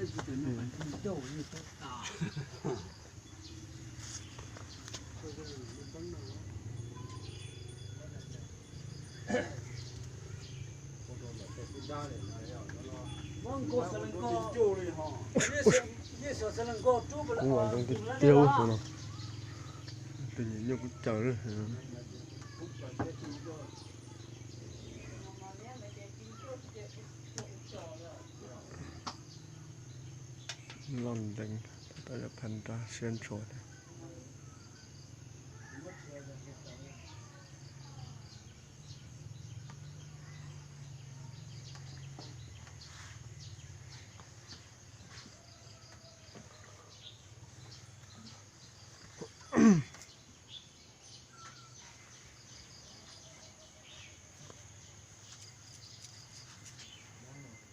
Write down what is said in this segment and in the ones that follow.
Kuv ua zoo tiag tiag ub no. Tus nyiam nyuj kuv caws. Loj ntees, tau yog phan nrag siab ntshua thiab.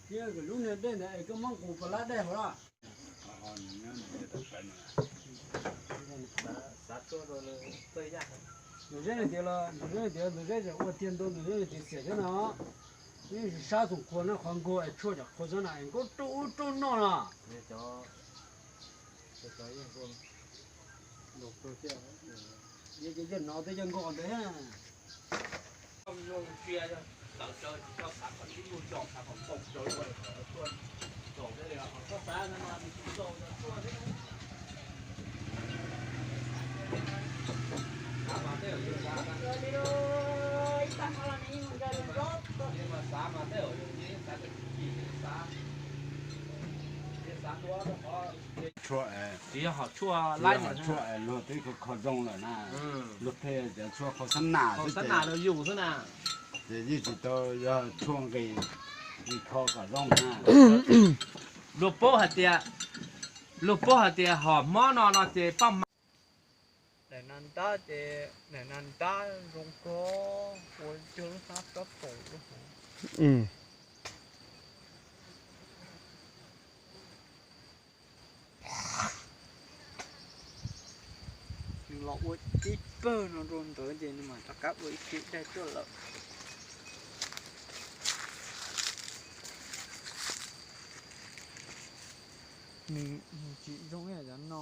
Cia lub niag dej ntawd es koj muab nqus pas lab dej hauv los. Ntxuav zeb tias los, ntxuav zeb tias, ntxuav zeb ua tiag ntua, ntxuav zeb tias xiam xwb no. Yeej sab txoom qhua no, qhov nkaug es tshuaj cov qhua xwb na, es nkauj ruj ub ruj no no. Yog no twb yog nkauj ntawd. Tsis yog hom tshuaj laib, tshuaj luag twb kho zoo lawm na. Luag pheej cov tshuaj kho xab nam, kho xab nam los yus xwb na. Ces yeej tsis tau yog tshuaj nqis, nqis kho kom zoo na. Luag paub hais tias, luag paub hais tias hom mob no no ces paj mas. Daim no ntab ces, daim no ntab zoo kawg, ua cog lub hnab tob toom lub hauv. Nws los ua tib pawg no rau ntawd ces nws mam rov qab ua ib tsev daig tuaj lawm. Nws, nws tsis zoo ib yam cov no.